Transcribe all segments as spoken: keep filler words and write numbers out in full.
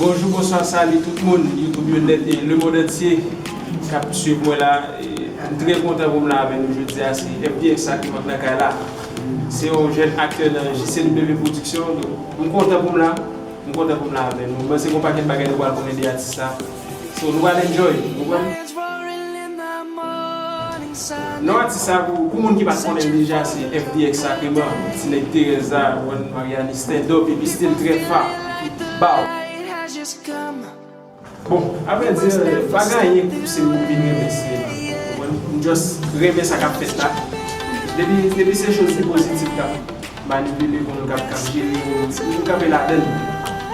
Bonjou, bonswa, sali tout moun, YouTube yo nèt e lemonn antye k ap swiv mwen la. E, m trè kontan pou m la avè nou jodi a, se F D X Sacrement k nan kay la. Se yon jèn aktè nan J C W Production, donk m kontan pou m la, m kontan pou m la avè nou. M panse gen yon pakèt bagay nou pral konnen de atis la. So, nou pral enjoy, nou pral Non, atis sa, pou, pou moun ki pa t konnen l deja, se F D X Sacrement, ti nèg Terèz la, ou konprann, Mariani, stand up, epi stil trè fa, epi baw. Bon, avrèdi, pa gen anyen ki pouse m pou m vin renmen sinema, ou konprann, m just renmen sa k ap fèt la. Depi, depi se choz ki pozitif k ap manipile pou nou, k ap, k ap jere pou nou, m kanpe ladan l.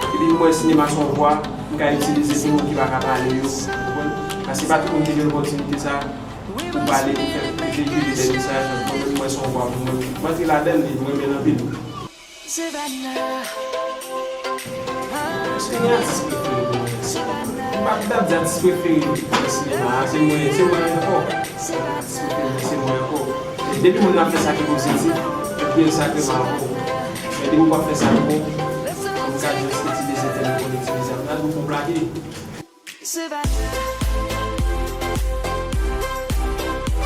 Epi m wè sinema se yon vwa m ka itilize pou moun ki pa ka pale yo, ou konprann? Paske pa tout moun ki gen opòtinite sa pou pale, pou fè, pou veyikile de mesaj. Mwen menm, m wè se yon vwa pou mwen. M antre ladan l, m renmen l anpil. Èske gen atis prefere pou mwen? M pa t ap di atis prefere nan sinema a, se mwen, se mwen ankò. Atis prefere mwen, se mwen ankò. Depi moun nan ap fè sa ki pozitif, epi sa ke m avè w. Men depi w p ap fè sa pou mwen, m ka just itilize tèm ou konn itilize a. M ta di w fon plake.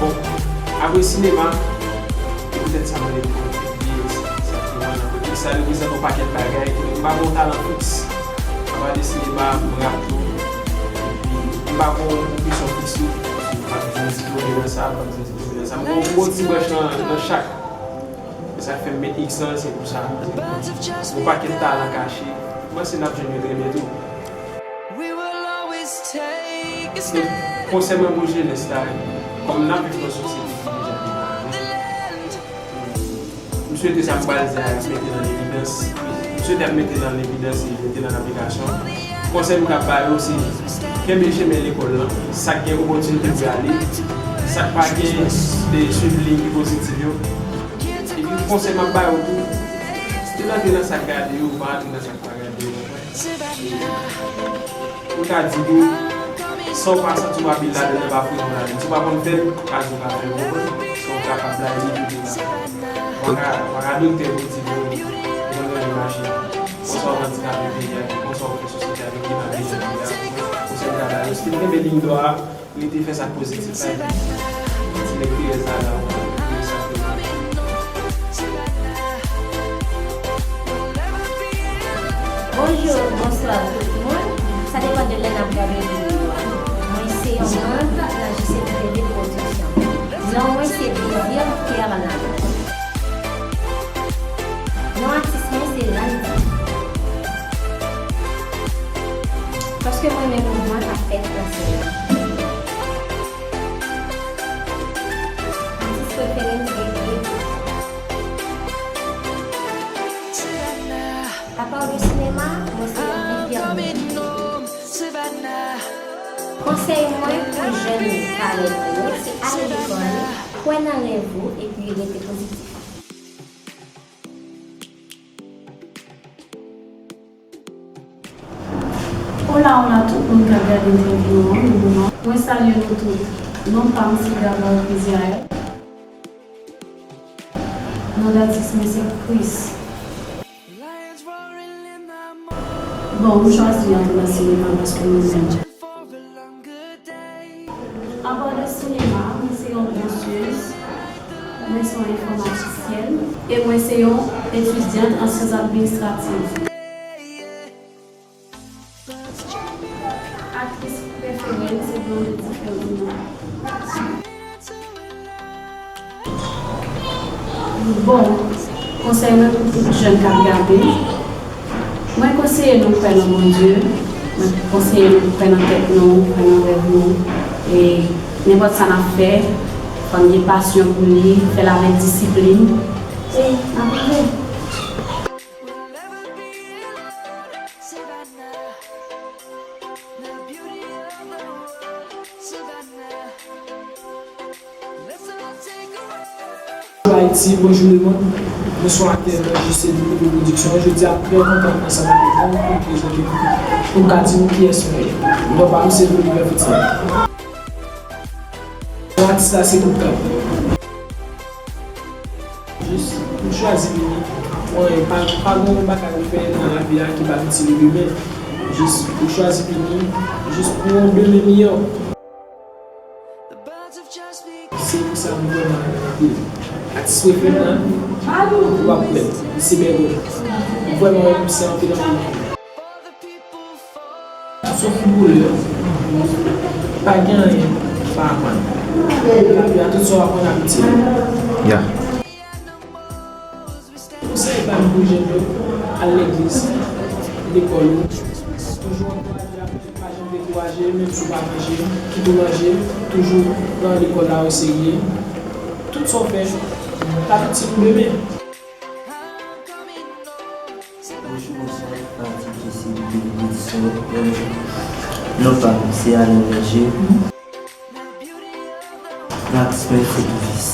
Bon, apre sinema, se poutèt sa mwen rele F D X Sacrement nan. F D X sa reprezante yon pakèt bagay, m pa gen yon talan fiks. Apa de sinema, m rap tou. Epi, m pa gen yon pwofesyon fiks tou. M pa bezwen diplome nan sa, m pa bezwen diplome nan sa. M gen yon gwo ti branch nan, nan chak. Se sa k fè m met X lan, se pou sa. Yon pakèt talan kache. M panse n ap jwenn yo trè byento. Konsèy mwen pou jenès la, kòm n ap viv nan sosyete ki deja deprave, m swete sa m pral di a y ap mete nan evidans. M swete y ap mete nan evidans e mete nan aplikasyon. Konsèy m k ap ba yo se kenbe chemen lekòl lan. Sa k gen opòtinite pou y ale. Sa k pa gen, de swiv liy ki pozitif yo. Epi konsèy m ap ba yo tou, still antre nan sa k gade yo, pa antre nan sa k pa gade yo, konprann? M ka di nou, san w pa santi w abile ladan l, pa foure w ladan l. Si w pa konn fè l, pa di w ka fè l, konprann? Si w kapab la, epi w ka fè l. W pa ka, w pa ka doktè pou di nou, ou konn ranje machin. Konsa w andikape peyi a, konsa w fè sosyete a vin pi mal deja peyi a, konprann? Konsèy m ka ba yo, still kenbe liy dwat a. Rete fè sa k pozitif la. Ti nèg Terèz la, la, ou konn, sa k te mache. Bonjou, bonswa tout moun. Sa depann de lè n ap gade videyo a. Mwen se yon manm nan J C W Production. Non mwen se Désir Pierre Lalo. Non atis mwen se Landy. Paske m renmen mouvman k ap fèt nan sèn nan. Atis prefere m se Diego. Apa de sinema, mwen se yon Viviane. Konsèy mwen pou jèn talent yo, se ale lekòl, kwè nan rèv ou epi rete pozitif. Hola, hola tout moun k ap gade entèvyou an, nou bon? Mwen salye nou tout. Non pa m se Gabriel Kiziael. Non d atis mwen se Chris. Bon, m chwazi antre nan sinema paske mwen renmen. Apa de sinema, mwen se yon dansèz, mwen se yon enfòmatisyèn, e mwen se yon etidyant an syans administrativ. Aktris prefere m se Blondedy Ferdinand. Bon, konsèy mwen pou tout jèn k ap gade, mwen konseye nou kwè nan Bondye, mwen konseye nou kwè nan tèt nou, kwè nan rèv nou, e nenpòt sa n ap fè, fò n gen pasyon pou li, fè l avèk disiplin, e n ap rive. Bonjou Ayiti, bonjou lemonn. Bonswa aktè nan J C W Production. Jodi a, m trè kontan ansanm avèk nou pou m prezante nou, pou m ka di nou kiyès mwen ye. Non pa m se Olivier Fritz. Atis la se Bootcamp. Jis, m chwazi vini. Mwen pa, pa gen yon bagay m fè nan lavi a ki pa itil demen. Jis ou chwazi vini, jis pou yon demen miyò. Se pou sa m vrèman renmen anpil. Atis prefere m nan, ou ap wè l, li se Bègòm. M vrèman renmen misye anpil anpil. Sof boulè, pa gen anyen ki pa aprann. Epi a tout sa w aprann ap itil ou. Ya. Konsèy pa m pou jèn yo, al legliz, lekòl ou. Toujou ankouraje, pa janm dekouraje, menm si w pa manje, kit ou manje, toujou pran lekòl la oserye. Tout sa w fè, l ap itil ou demen. Bonjou, bonswa, Fatou Jesse, Jesse, euh, non pa m, se Alain Léger. Nan atis mwen se Touvis.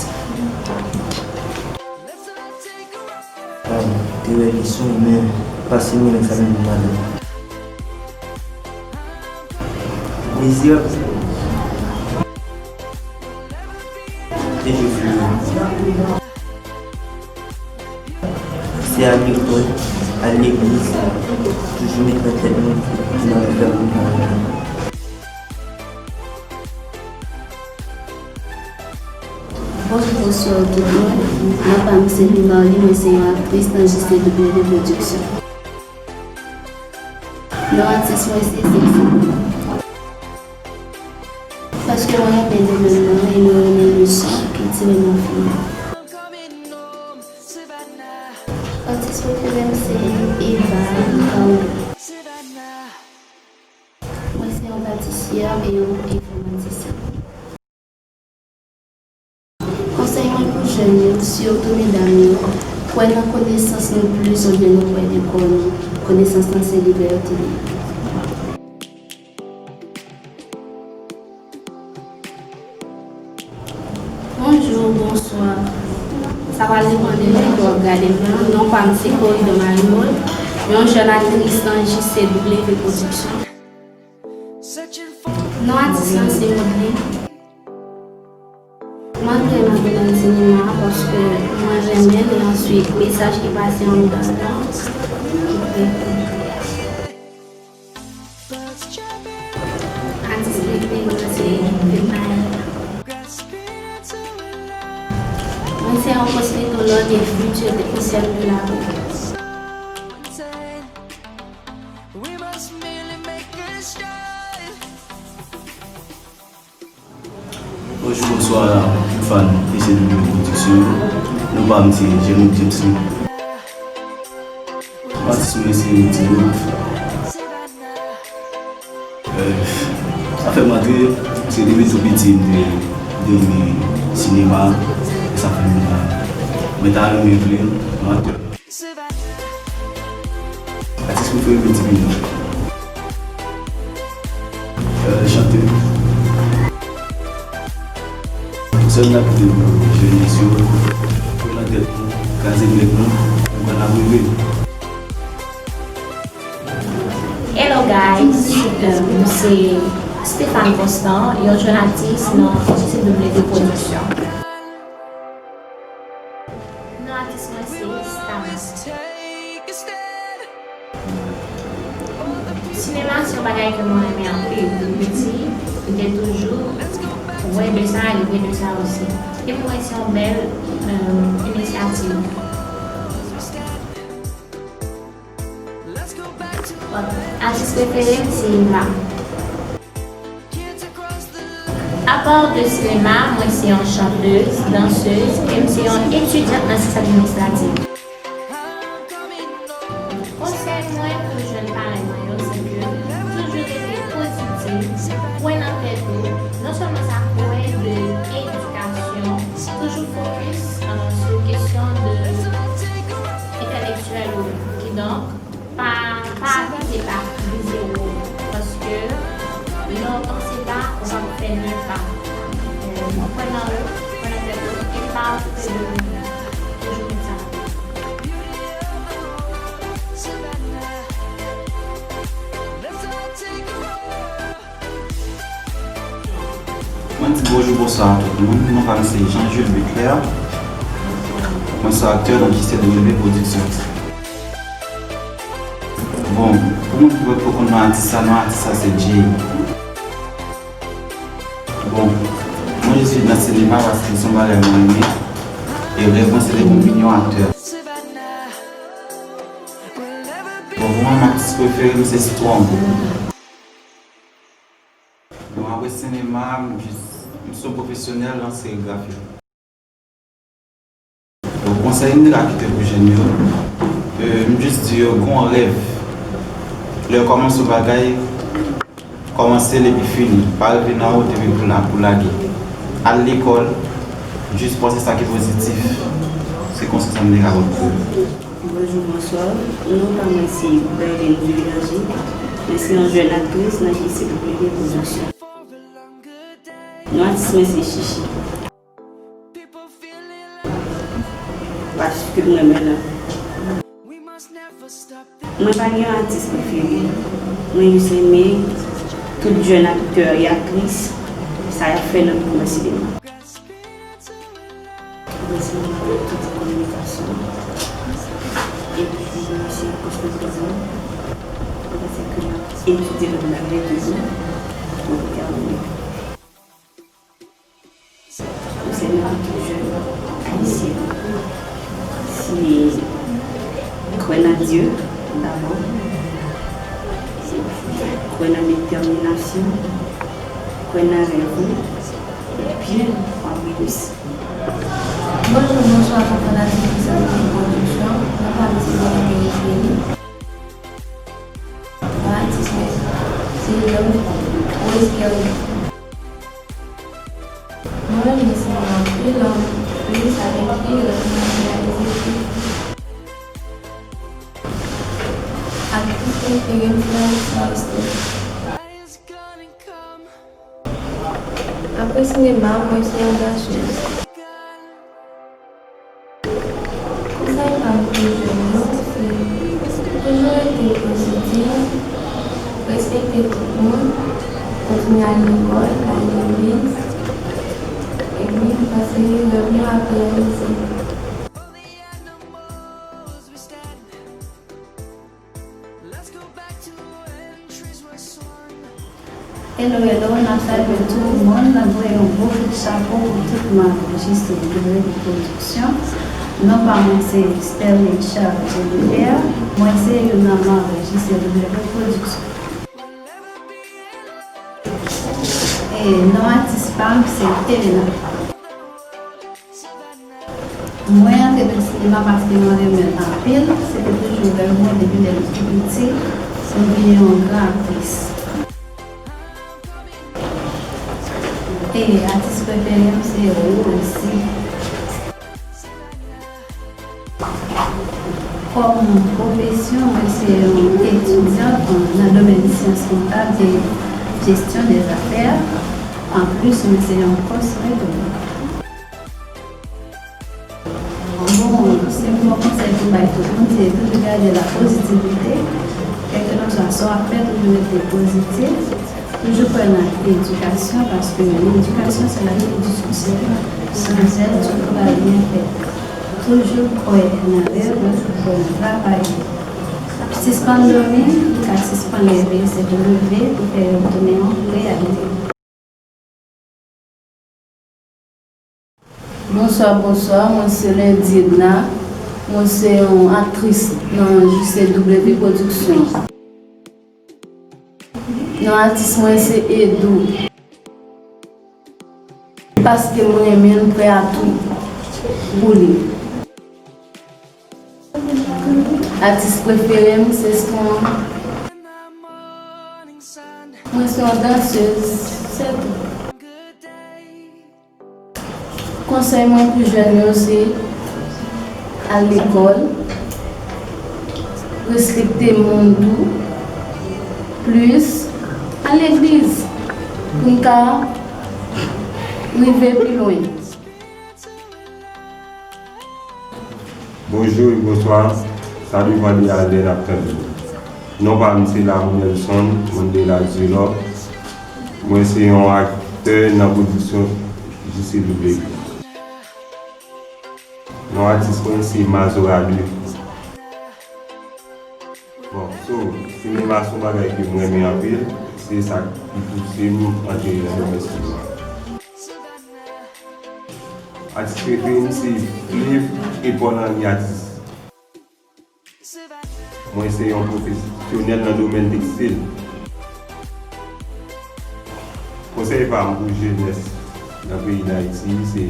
Ah, te wè leson, men pase mwen egzamen pou madanm. Mezirab. Te jwe foutbòl. Se al lekòl, al legliz, toujou met nan tèt nou ki n ap fè pou nou. Bonjou, bonswa tout moun. Non pa m se Loumarly, mwen se yon aktris nan J C W Production. Non atis mwen se Sexy. Paske mwen renmen domenn nan e mwen renmen leson kiltirèl nan fim nan. Atis prefere m se Eva Kaouli. Mwen se yon patisyè e yon enfòmatisyen. Konsèy mwen pou jèn yo, sitou medam yo, kwè nan konesans nou plis olye nou kwè de kò nou. Konesans lan se libète li. Bonjou, bonswa. Sa pral depann de jan ke w ap gade m nan. Non pa m se Coridon Marie Maud, yon jèn aktris nan J C W Production. Non atis lan se Moudy. Mwen vrèman renmen sinema a paske mwen renmen l e answit mesaj ki pase anndan l lan ki trè fò. Atis prefere mwen se Fednaelle. Mwen se yon kosmetològ e future teknisyèn de la peau. Bonjou, bonswa tout fan J C W Production yo. Non pa m se Jeremy Jameson. Atis mwen se Tino. Euh, sa fè m antre, se depi tou piti m te renmen sinema, e sa fè m, mwen ta renmen vle yon aktè. Atis prefere m Tibino. Euh, chantè. Sèl n ap kite pou jenès yo, pou nan tèt nou, kraze nèg nou, nou konn ap rive. Hello guys, euh, m se Stéphane Constant, yon jèn atis nan J C W Production. Non atis mwen se Stama. Sinema se yon bagay ke mwen renmen anpil. Depi piti, m te toujou wè de sa, rive de sa osi. E pou mwen, se yon bèl, euh, inisyativ. Bon, atis prefere m se Eva. Apa de sinema, mwen se yon chantèz, dansèz, e m se yon etidyant nan syans administrativ. Konsèy mwen pou jèn paran mwen yo, se ke toujou rete pozitif, kwè nan tèt ou, non sèlman sa, kwè de edikasyon, toujou fokis, euh, sou kesyon de entèlektyèl ou. Kidonk, pa, pa vize ba, vize wo. Paske lè w panse ba, w p ap fè nil pa. Euh, kwè nan ou, kwè nan tèt ou, e pa okipe de moun. Toujou met sa nan tèt ou. Mwen di bonjou, bonswa a tout moun. Non pa m se Jean Jules Béclair. Mwen se aktè nan J C W Production. Bon, Moun ki potko konn non atis sa, non atis sa se Jay. Bon, mwen jis vin nan sinema paske se yon bagay mwen renmen. E rèv mwen se te pou m vin yon aktè. Bon, pou mwen, atis prefere m se Strong. Bon, apre sinema, m jis, m se yon pwofesyonèl nan serigrafi. Bon, konsèy m te ka kite pou jèn yo, euh, m jis di yo, gen yon rèv. Lè yo kòmanse yon bagay, kòmanse l epi fini. Pa rive nan wotè epi pou la, pou lage. Al lekòl, jis panse sa ki pozitif. Se konsèy sa m te ka ba yo. Bonjou, bonswa. Non pa mwen se Berline Dubélangé. Mwen se yon jèn aktris nan J C W Production. Non atis mwen se Chichi. Paske m renmen l. Mwen pa gen yon atis prefere. Mwen jis renmen tout jèn aktè e aktris, sa y ap fè nan mouvman sinema. Mwen se yon aktris de kominikasyon. Epi mwen se kòspètizan. Mwen panse ke m ap etidye lòt bagay toujou pou m tèmine. Konsèy mwen pou tout jèn ayisyen, se kwè nan Dye dabò, kwè nan detèminasyon, kwè nan rèv ou, epi w ap reyisi. Bonjou, bonswa, tout fanatik ki sot nan pwodiksyon. Non pa m se Bonè Periferi. Atis mwen se Rose Kervin. Mwen renmen sinema anpil, plis avèk li, lè m reyalize ke aktris prefere m se Larissa Estelle. Apre sinema, mwen se yon dansèz. Konsèy pa m pou jèn yo, se toujou rete pozitif, respekte tout moun, kontinye al lekòl, al legliz, epi m panse rèv yo ap reyalize. Hello, hello, n ap salye tout moun, n ap voye yon gwo kout chapo pou tout manm J C W Production. Non pa mwen se Sterling Charles Jennifer, mwen se youn nan manm J C W Production. E non atis pa m se Telena. Mwen antre nan sinema paske mwen renmen l anpil. Se te toujou rèv mwen depi lè m pi piti pou m vin yon gran aktris. E atis prefere m se Rosie. Kòm pwofesyon, mwen se yon etidyant nan domèn syans kontab e jesyon dèzafè. Anplis, mwen se yon kòs reto. Bon, si m gen yon konsèy pou m bay tout moun, se toujou gade la pozitivite, kèlkeswa sa w ap fè, toujou rete pozitif, toujou kwè nan edikasyon, paske l'éducation, c'est la clé du succès. Sans elle, tu ne pourras rien faire. Toujou kwè nan rèv, kwè nan travay. Sispann dòmi, ou ka sispann leve, se pou leve, pou fè rèv tounen yon reyalite. Bonswa, bonswa, mwen se Lundi Edna, mwen se yon aktris nan J C W Production. Non atis mwen se Edou. Paske mwen renmen l, m prè a tou pou li. Atis prefere m se Strong. Mwen se yon dansèz, se tou. Konsèy mwen pou jèn yo se al lekòl, respekte moun tou, plis al legliz pou n ka rive pi lwen. Bonjou e bonswa. Sa depann de lè n ap tande nou. Non pa m se Lamour Nelson Mandela Zilò. Mwen se yon aktè nan pwodiksyon J C W. Non atis mwen se Mazora de. Bon, so, sinema Sa se yon bagay ke m renmen anpil, se sa ki pouse m antre nan domèn sinema. Atis prefere m se Flave e Paul Henry Atis. Mwen se yon pwofesyonèl nan domèn tekstil. Konsèy pa m pou jenès nan peyi Dayiti se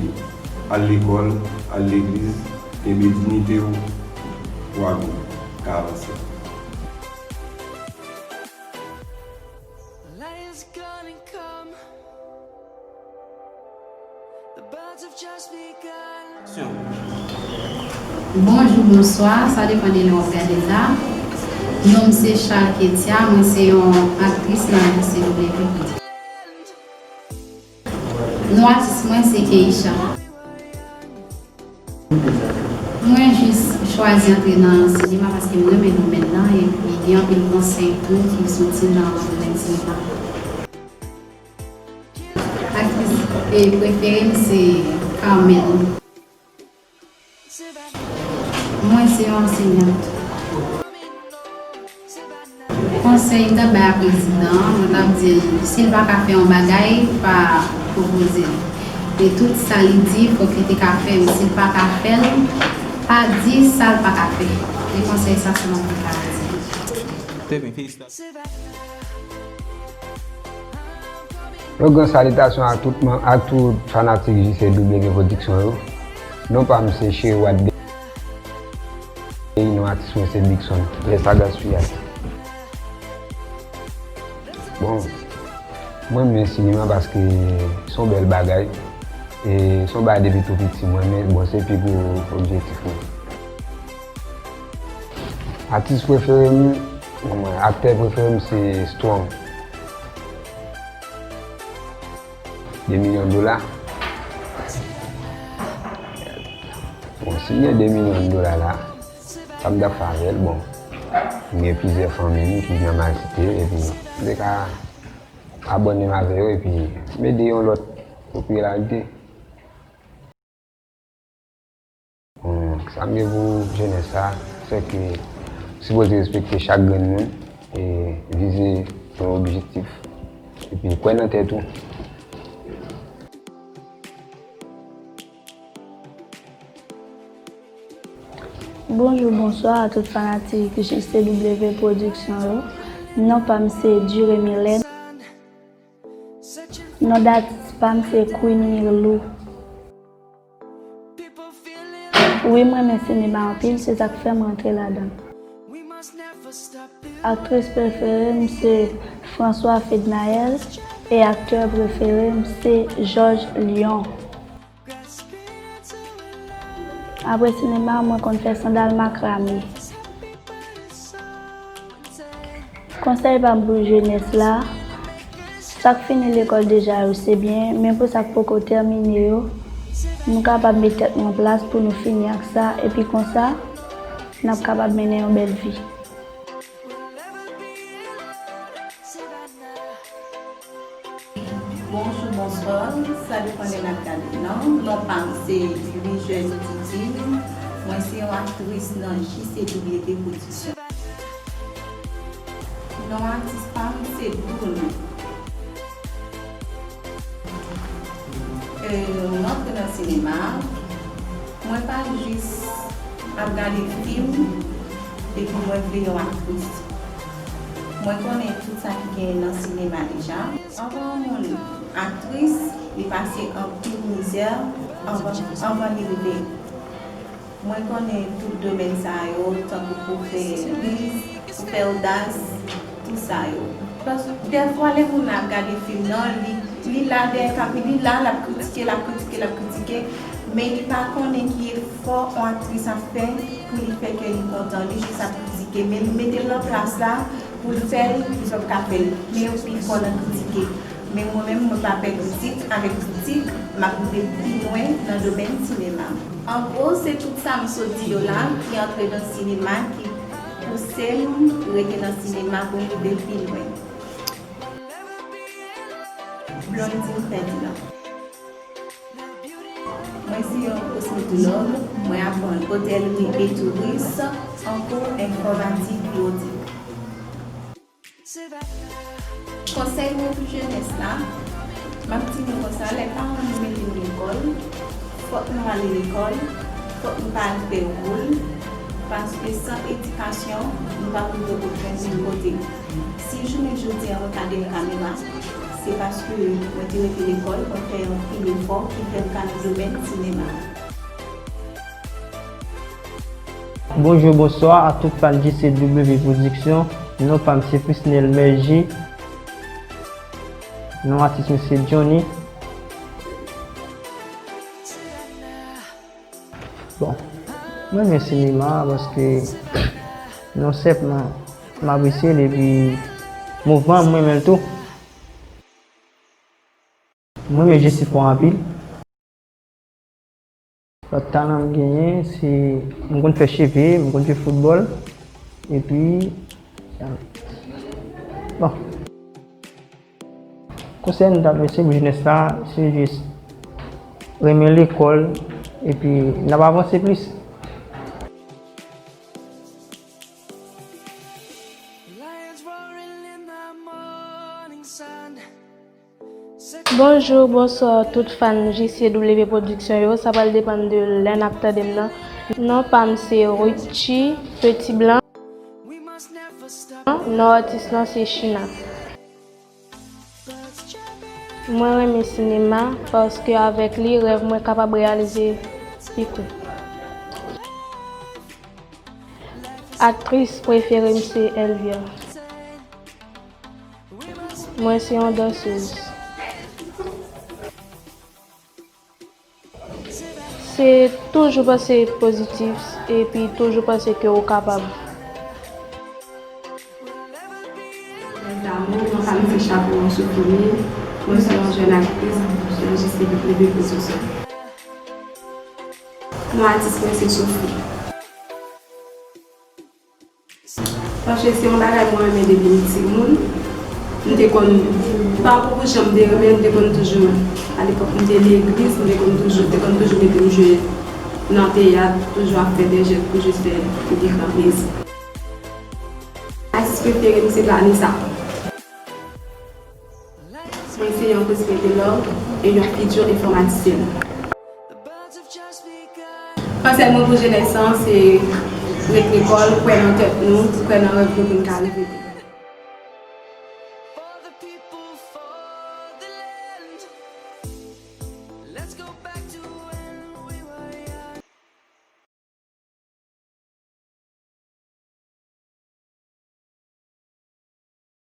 al lekòl, al legliz, kenbe diyite w pou w ka avanse. Bonjou, bonswa, sa depann de lè w ap gade l la. Non m se Charles Ketia, mwen se yon aktris nan J C W. Non atis mwen se Keisha. Mwen jis chwazi antre nan sinema paske m renmen domèn nan epi gen anpil konsèy tou ki soti nan domèn sinema. Aktris e prefere m se Carmel. Mwen se yon anseyant. Konsèy m t ap bay a prezidan an, mwen t ap di l, si l pa ka fè yon bagay, pa pwopoze l. E tout sa li di, fòk li te ka fè yo. Si l pa ka fè l, pa di sa l pa ka fè. E konsèy sa sèlman mwen ka di. Yon gran salitasyon ak tout, ak tout fanatik J C W Production yo. Non pa m se Cheri Wad Dey, non atis mwen se Bigson, lè sa gaspiya. Bon, mwen renmen sinema paske se yon bèl bagay. E se yon bagay depi tou piti mwen renmen, bon se pi gwo objektif mwen. Atis prefere m, bon, mwen, aktè prefere m se Strong. De milyon dola. Bon, si m gen de milyon dola la, sa m t ap fè avè l, bon, m gen plizyè fanmi m ki nan malsite, epi m te ka abòne m avè yo, epi m ede yon lòt pou peye la rete. Bon, sa m gen pou jenès sa, se ke sipoze respekte chak grenn moun e vize yon objektif epi kwè nan tèt ou. Bonjou, bonswa a tout fanatik J C W Production yo. Non pa m se Duré Mylène. Non datis pa m se Queen Mirlou. Wi, m renmen sinema anpil, se sa k fè m rantre ladan l. Aktris prefere m se François Fednaelle e aktè prefere m se Georges Lion. Apre sinema, mwen konn fè sandal makrame. Konsèy pa m pou jenès la, sa k fini lekòl deja yo se byen, men pou sa k poko tèmine yo, nou kapab met tèt nou an plas pou nou fini ak sa, epi konsa, n ap kapab mennen yon bèl vi. Bonjou, bonswa, sa depann lè n ap gade l lan. Non pa m se Louis Joël Didine, mwen se yon aktris nan J C W Production. Non atis pa m se Doul. E, m antre nan sinema, mwen pa jis ap gade fim epi mwen vle yon aktris. Mwen konnen tout sa ki genyen nan sinema deja. Anvan yon moun aktris, li pase anpil mizè anvan, anvan li rive. Mwen konnen tout domèn sa yo, tankou pou fè riz, pou fè odas, tout sa yo. Paske dèfwa lè moun nan ap gade fim nan, li, li la dèyè kap, li la, l ap kritike, l ap kritike, l ap kritike, men li pa konnen ki efò yon aktris ap fè pou li fè kè li kontan, li jis ap kritike, men li mete l nan plas la pou l fè l, li p ap ka fè l, men yo pi fò nan kritike. Men mwen menm, mwen pa pè kritik, avèk kritik, m ap rive pi lwen nan domèn sinema. An gwo, se tout sa m sot di yo la ki antre nan sinema, ki pouse m rete nan sinema pou m rive pi lwen. Blondine Ferdinand. Mwen se yon kosmetològ, mwen aprann otèlri e touris, an kou enfòmatik biwotik. Konsèy mwen pou jenès la, m ap di nou konsa, lè paran nou mete nou lekòl, fòk nou ale lekòl, fòk nou pa al fè woul, paske san edikasyon, nou p ap rive okenn kote. Si jounen jodi a mwen pa gen yon kamera, se paske mwen te rete lekòl, mwen fè anpil efò ki fè m ka nan domèn sinema. Bonjou, bonswa a tout fan J C W Production. Non pa m se Prisnel Mergy. Non atis mwen se Johnny. Bon, mwen renmen sinema paske non sèlman m apresye l epi mouvman an mwen renmen l tou. Mwen renmen Jesifò anpil. Lòt talan m genyen se mwen konn fè cheve, mwen konn jwe foutbòl epi bon. Konsèy m ta mete pou jenès la se jis renmen lekòl epi n ap avanse plis. Bonjou, bonswa tout fan J C W Production yo, sa pral depann de lè n ap tande m nan. Non pa m se Richie Petit Blanc, non atis lan se China. Mwen renmen sinema paske avèk li rèv mwen kapab reyalize pito. Aktris prefere m se Elvia. Mwen se yon dansez. Se toujou panse pozitif epi toujou panse ke ou kapab. D'amour, non pa m se Chaperon Sophie, mwen se yon jèn aktris nan J C W Production. Non atis mwen se Sophie. Paske se yon bagay mwen renmen depi m timoun. M te konn, pa pou jan m te renmen, m te konn toujou, alepòk m te legliz, m te konn toujou, te konn toujou mete m jwe nan teyat, toujou ap fè de jèt pou jis fè piblik lan plezi. Atis prefere m se Vanessa. Mwen se yon kosmetològ e yon fiti enfòmatisyèn. Konsèy mwen pou jenès lan se ret lekòl, kwè nan tèt nou, kwè nan rèv nou pou n ka rive pi lwen.